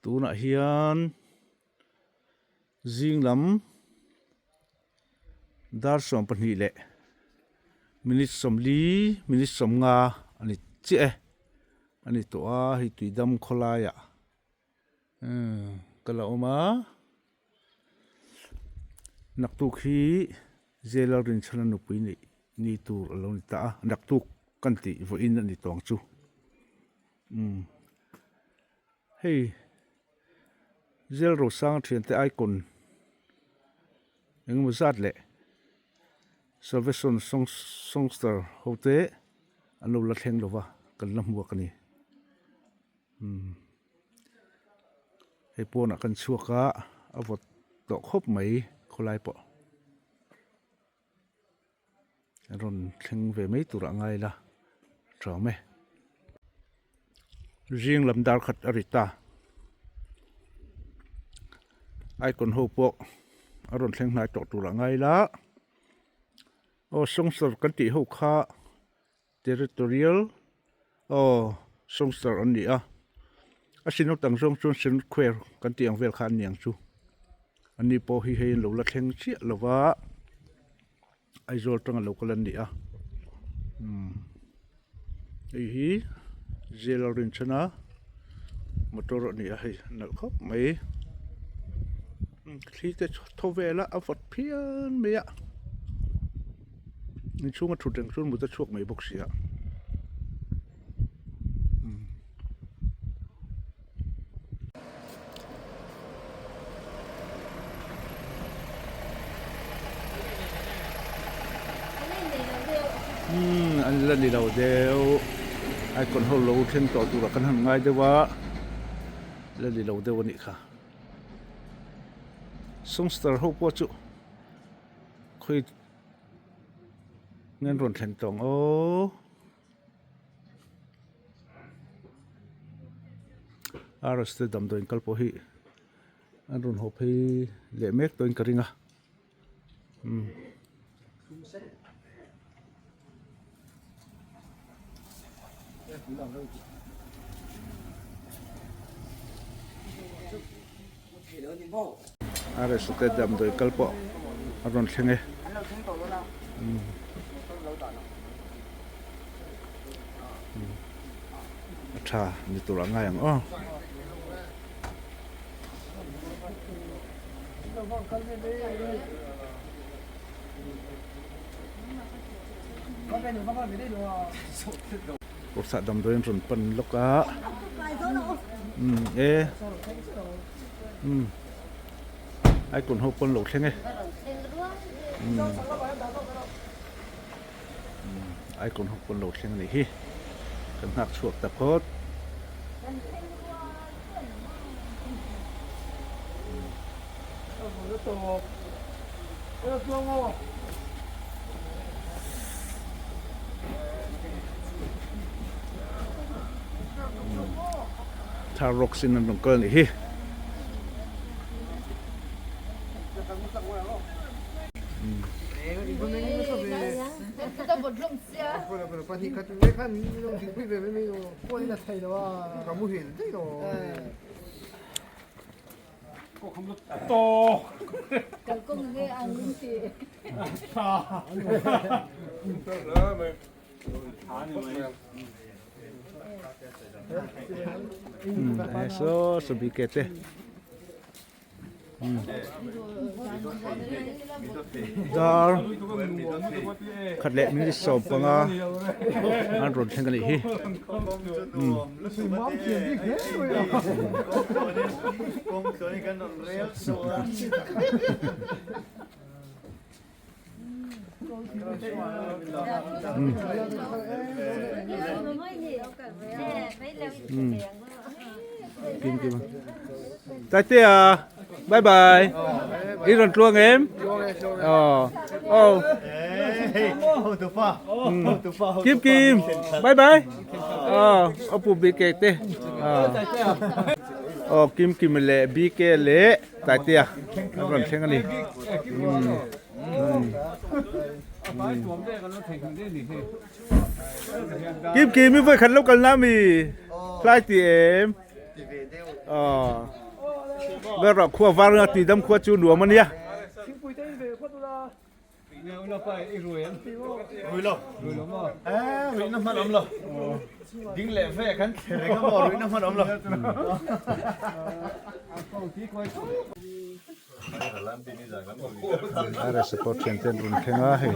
Tunah hian zing lam dar 12 leh minute 40 minute 50 a ni chiah e a ni tawh a hei tuidam khawlaiah ka la awm a naktuk hi Zela Rinchhana nupui nih ni tur a lo ni ta a naktuk kan tih vawiin a ni tawng chu umm hei Zel Rosanga thiante icon engemaw zat leh Salvation Songster ho te an lo la thleng lova kan la hmuak a ni umm hei pawnah kan chhuak a a vawt tawh khawp mai khawlai pawh. A rawn thleng ve mai turah a ngai la tha awm e. Zing lam dar khat a ri ta. Icon ho pawh a rawn thleng hnai tawh turah a ngai la. Aw sawngsawr kan tih ho kha territorial aw sawngsawr an ni a. A sinawt ang zawng chuan sinawt khuair kan tih ang vel kha an ni ang chu. Ani pawh hi hei an lo la thleng chiah lo va Aizawl atanga lo kal an ni a umm hei hi jail a rinchhan a motor a ni a hei a nalh khawp mai thli te thaw vel a a vawt phian mai a inchhung a thut reng chuan mut a chhuak mai bawk si a. Umm an la ni lo deuh icon ho lo thleng tawh turah kan han ngai deuh a la ni lo deuh a nih kha songster ho pawh chu khawi nge an rawn thlen tawh ang aw. RS te damdawiin kal pawh hi an rawn haw phei leh mek tawhin ka ring a umm. RS te damdawi kal pawh a rawn thleng e. A tha ni tur a ngai ang aw. Kawrthah damdawi an rawn pan lawk a umm e umm icon ho pawn lo thleng e umm icon ho pawn lo thleng a nih hi kan nghak chhuak ta phawt. Thar rocks in an rawn kal a nih hi. So so bi ke te Dar khat leh minute 15 an rawn thleng a nih hi. Kim kim. Taitea, bye bye. I rawn tluang em? Ờ. Ờ. Kim kim, bye bye. Ờ, opu BK te. Ờ. Ờ, Kim kim leh BK leh Taitea an rawn thleng a ni. Kim kim i vawikhat lo kal na mi? Hlai ti em? Aw Ber khua var anga tuidam khua chu nuam ania. Ara support thian ten rawn thleng a hei.